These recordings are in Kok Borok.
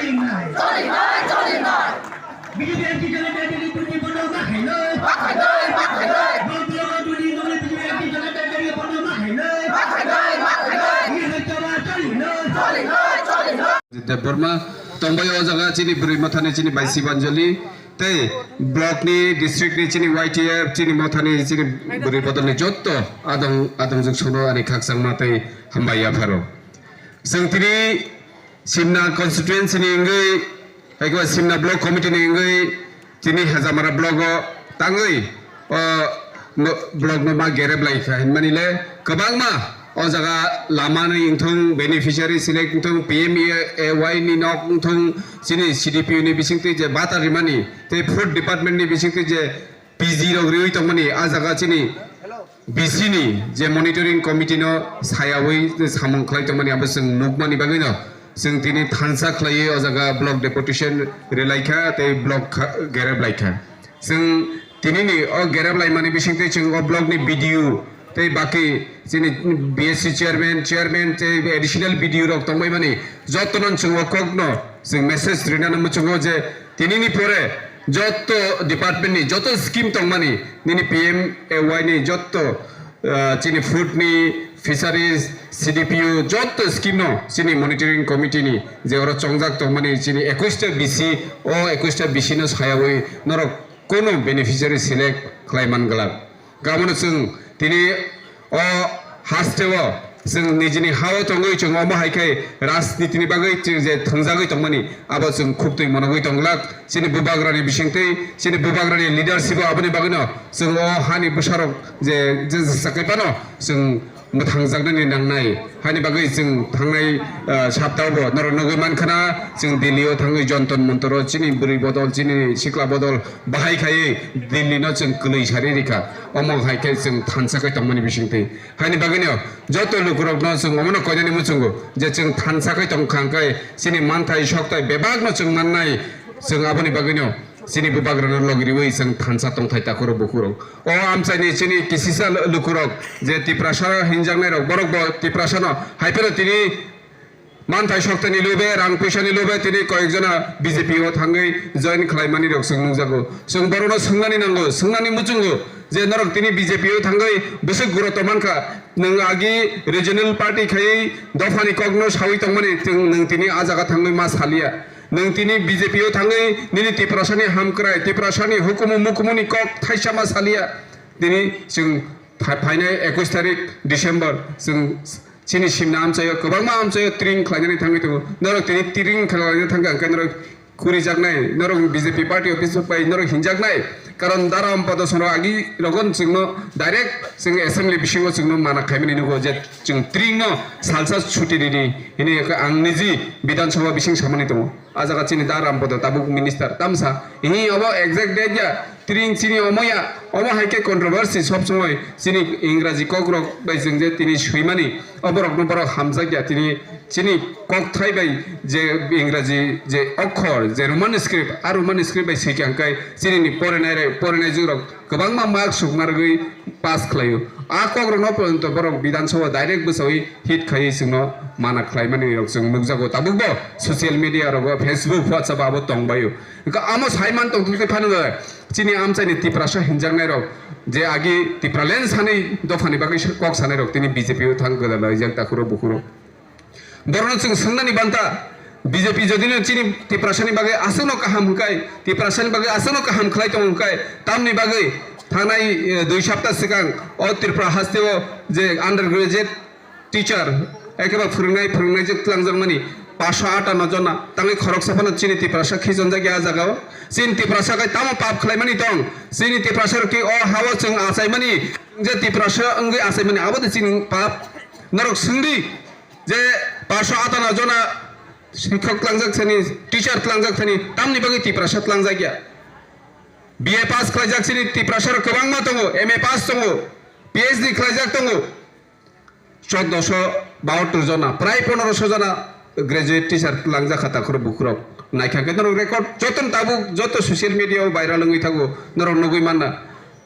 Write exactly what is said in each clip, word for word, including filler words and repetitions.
B J P anti Janata Dal ni party bondo ma khainai. Bol bol rok duni nongni B J P anti Janata Dal ni bondo ma khainai. Ini hai chaba chali nai. Debbarma tongbai o jaga chini bwrwi mathani chini bai Sibanjali tei block ni district ni chini Y T F chini mathani chini bwrwi bodol ni jotto adong adong jwk sono ani khakchangma tei hambai yapharo. Chwng tini Simna constituency ni wngwi, eko Simna block committee ni wngwi, tini Hajamara block o tangwi, o no-, block no ma gerep lai kha hinmani le kwbangma o jaga lama ni wngthong, beneficiary select wngthong, P M A Y ni nok wngthong, chini C D P O ni bisingtwi je bata rimani tei food department ni bisingtwi je P G rok riwi tongmani, a jaga chini B C ni je monitoring committee no sayawi samung khlai tongmani abo chwng nukmani bagwi no chwng tini thansa khlaiwi o jaga block deputation rwlaikha tei block kha-, gerep laikha. Chwng tini ni o gerep laimani bisingtwi chwng o block ni B D O tei baki chini B S C chairman, chairman tei additional B D O rok tongbaimani jotono chwng o kokno chwng message rinani muchungo je tini ni pore jotto department ni jotto scheme tongmani nini P M A Y ni jotto, ah, chini food ni, fisheries, C D P O jotto scheme no chini monitoring committee ni je oro chongjak tongmani chini ekwis ta B C, o ekwis ta B C no sayawi norok kono beneficiary select khlai man glak. Kamono chwng tini o haste o chwng nijini ha o tongwi chwng omo hai khe rajniti ni bagwi chwng je thwngjagwi tongmani abo chwng khub twi monogwi tong glak. Chini bubagrani bisingtwi chini bubagrani leadership o aboni bagwino chwng o hani bwsarok je, je, je sakai phano chwng mwthangjaknani nangnai. Haini bagwi chwng thangnai, ah, saptao bo norok nugwi mankha na, chwng Delhi o thangwi Jantar Mantar o chini bwrwi bodol, chini sikla bodol bahai khaiwi Delhi no chwng kwlwi sari rikha. Omo hai khe chwng thansa khe tongmani bisingtwi. Haini bagwino joto lukurokno chwng omono koinani muchungo je chwng thansa khe tongkha hwnkhe chini manthai sokthai bebakno chwng mannai. Chwng aboni bagwino chini bubagrano logi riwi chwng thansa tongthai takhurok bukhurok. O amchaini chini kisisa lukurok je Tiprasa hinjaknairok, borok bo Tiprasano hai phano tini manthai sokthani lobe, rang puisani lobe tini koyekjona B J P o thangwi join khlaimanirok chwng nukjago. Chwng borokno swngnani nango, swngnani muchungo je norok tini B J P o thangwi bwswk guroto mankha, nwng agi regional party khaiwi dophani kokno sawi tongmani, chwng nwng tini a jaga thangwi ma saliya. Nwng tini B J P o thangwi nini Tiprasani hamkrai, Tiprasani hukumu mukumuni kok thaisa ma saliya. Tini chwng pha-, phainai ekwis tarik December chwng chini simna amchaio kwbangma amchaio tring khlainani thangwi tongo. Norok tini tring khlainani thangkha hwnkhe norok kurijaknai, norok B J P party office bai norok hinjaknai. Karon Dara Ampada songno agi rogon chwngno direct chwng assembly bisingo chwngno mana khaimani nugo je chwng tringno salsa chuti rini hini ang niji Bidhan Sabha bising samani tongo. A jaga chini da Rampada tabuk minister tamsa. Ihi obo exact date ya, tring chini omo ya, omo hai khe controversy sob somoi chini Ingraji kokrok bai chwng je tini swimani, oborokno borok hamjak ya tini chini kokthai bai je Ingraji je okhor je Roman script, a Roman script bai swikha hwnkhe chini ni porinai rok, porinai jwk rok kwbangma mark sukna rwgwi pass khlaio. A kokrokno porjonto borok Bidhan Sabha direct bwchawi hit khaiwi chwngno mana khlaimani rok chwng nukjago. Tabukbo social media rogo, Facebook, WhatsApp abo tongbaio. Hwnkhe amo saiman tongtwtwi phano chini amchaini Tiprasa hinjaknairok je agi Tipraland sanwi dophani bagwi kok sanairok tini B J P o thang gwdalaijak takhuro bukhuro. Borokno chwng swngnani banta, B J P jodino chini Tiprasani bagwi aswkno kaham hwnkhe, Tiprasani bagwi aswkno kaham khlai tongo hwnkhe, tamni bagwi thangnai, eh, dui sapta swkang o Tripura hasteo je undergraduate teacher, ekeba phwrwngnai, phwrwngnai je twlangjakmani paso atano jona, tangwi khoroksa phano chini Tiprasa khichonjakya a jagao. Chini Tiprasa khai tamo pap khlaimani tong, chini Tiprasa rok khe o hao chwng achaimani, je Tiprasa wngwi achaimani, abo de chini pap. Norok swngdi, je paso atano jona sikhok tlangjak thani, teacher tlangjak thani, tamni bagwi Tiprasa tlangjak ya? B A pass khlaijak chini Tiprasa rok kwbangma tongo, M A pass tongo, P H D khlaijak tongo. Chouddosho bahattor jona, prai pondroso jona graduate teacher tlangjak kha takhurok bukhurok. Naikha khe norok record, joto tabuk, joto social media o viral wngwi thago, norok nugwi manna.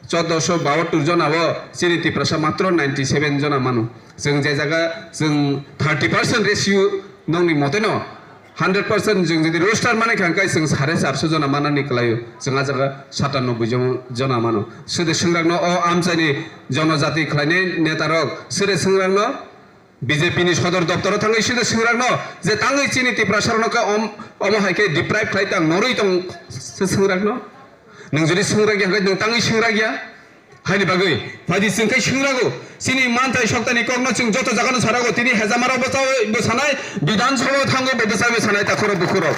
Chouddosho bahattor jona o chini Tiprasa matro ninety seven jona mano. Chwng je jaga chwng thirty percent ratio nokni moteno Hundred percent chwng jodi roster mani kha, hwnkhe chwng sare charso jona manani kwlaio, chwng a jaga satanoboi jon-, jona mano. Sede swngrakno o amchaini jonojati khlainai netarok, sede swngrakno B J P ni sodor doptoro thangwi sede swngrakno je tangwi chini Tiprasarokno khe om-, omo hai khe deprive khlai tang norwi tong se swngrakno. Nwng jodi swngrakya hwnkhe nwng tangwi swngrakya. Haini bagwi, phaidi chwng khe swngrakgo, chini manthai soktani kokno chwng joto jagano sarago, tini hejamaro bwchawi bwsanai, Bidhan Sabha thango bo bwchawi bwsanai takhurok bukhurok.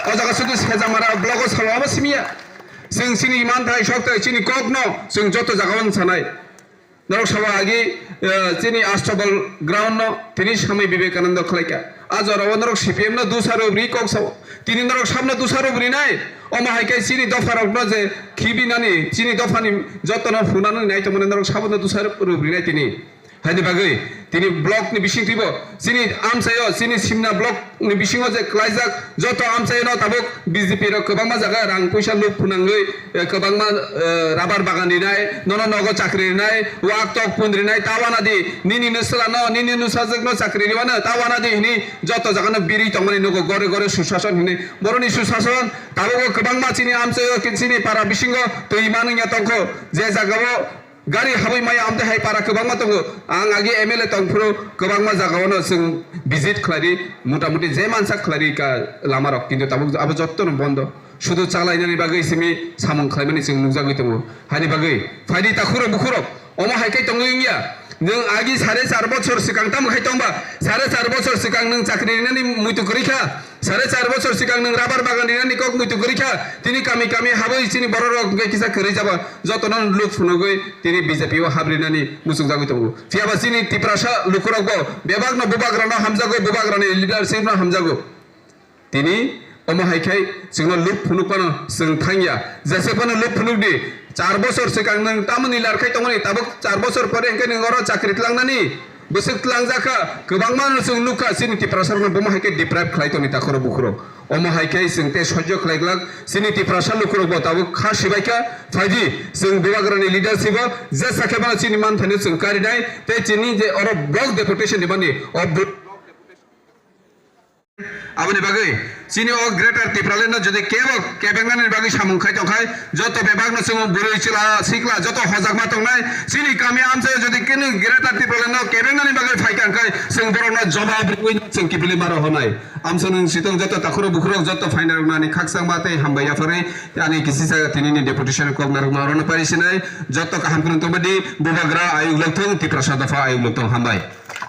O jaga sudu hejamara blogo sabo abo simiya. Chwng chini manthai soktai chini kokno chwng joto jagao sanai. Norok sabo agi, eh, chini Astabal ground no tini Swami Vivekananda khlaika. A jorao norok C P M no dusaro bri kok sao. Tini norok sabno dusaro brinai. Omo hai khe chini dopharokno je khibinani, chini dophani jotono phunanani nai tongmani norok sabono dusaro rwbrinai tini. Haini bagwi tini block ni bisingtwibo chini amchaio, chini Simna block ni bisingo je klaijak joto amchaino tabuk B J P rok kwbangma jaga rang puisa luk phunangwi, eh, kwbangma, eh, rubber bagan rinai, nono nogo chakri rinai, wak tok pun rinai, ta wana di, nini nwsla no, nini nwsajwk no chakri riwano, ta wana di hini joto jaga no biri tongmani nugo gore gore susason hini. Boroni susason, tabuk o kwbangma chini amchaio, chini para bisingo twi manwngya tongkho, je jagao gari habwi maya amtwi hai para kwbangma tongo. Ang agi M L A tongphuru kwbangma jagaono chwng visit khlaidi, mota moti je mansa khlaidi ka lamarok, kintu tabuk abo jottono bondo. Sudu chalainani bagwi simi samung khlaimani chwng nukjagwi tongo. Haini bagwi phaidi takhurok bukhurok omo hai khe tongwi wngya. Nwng agi sare char bochor swkang tamo khai tongba? Sare char bochor swkang nwng chakri rinani muitu kwrwi kha. Sare char bochor swkang nwng rubber bagan rinani kok muitu kwrwi kha. Tini kami kami habwi chini bororok hwnkhe kisa kwrwi jaba. Jotono luk phunugwi tini B J P o habrinani muchungjagwi tongo. Phiyaba chini Tiprasa lukurokbo bebakno bubagrano hamjago, bubagrani leadershipno hamjago. Tini omo hai khai chwngno luk phunuk phano chwng thangya. Jese phano luk phunuk di, char bochor swkang nwng tamoni lar khai tongmani, tabuk char bochor pore hwnkhe nwng oro chakri tlangnani bwswk tlangjak kha, kwbangma no chwng nuk kha, chini Tiprasa rokno bomo hai khe deprive khlai tongni takhurok bukhurok. Omo hai khe chwng tei sojjo khlai glak, chini Tiprasa lukurokbo tabuk kha sibai kha, phaidi chwng bubagrani leadership o jesa khe bono chini manthaino chwng karinai, tei chini je oro block deputation ni mani, o blo-, Aboni bagwi chini o Greater Tipraland no jodi kebo kebengnani bagwi samung khai tongkhai, joto bebakno chwng bwrwi chwla sikla joto hojakma tongnai, chini kami amchaio jodi kini Greater Tipraland no kebengnani bagwi phaikha hwnkhe chwng borokno jobab rwui chwng kiphilwi maro hwnai. Amsonwi sitong joto takhurok bukhurok joto phainarokno ani khakchangma tei hambai yapharwi ani kisisa tinini deputation kok narwkma orono pari sinai, joto kaham kheno tongba di, bubagra ayuk lokthung, Tiprasa dopha ayuk lokthung, hambai.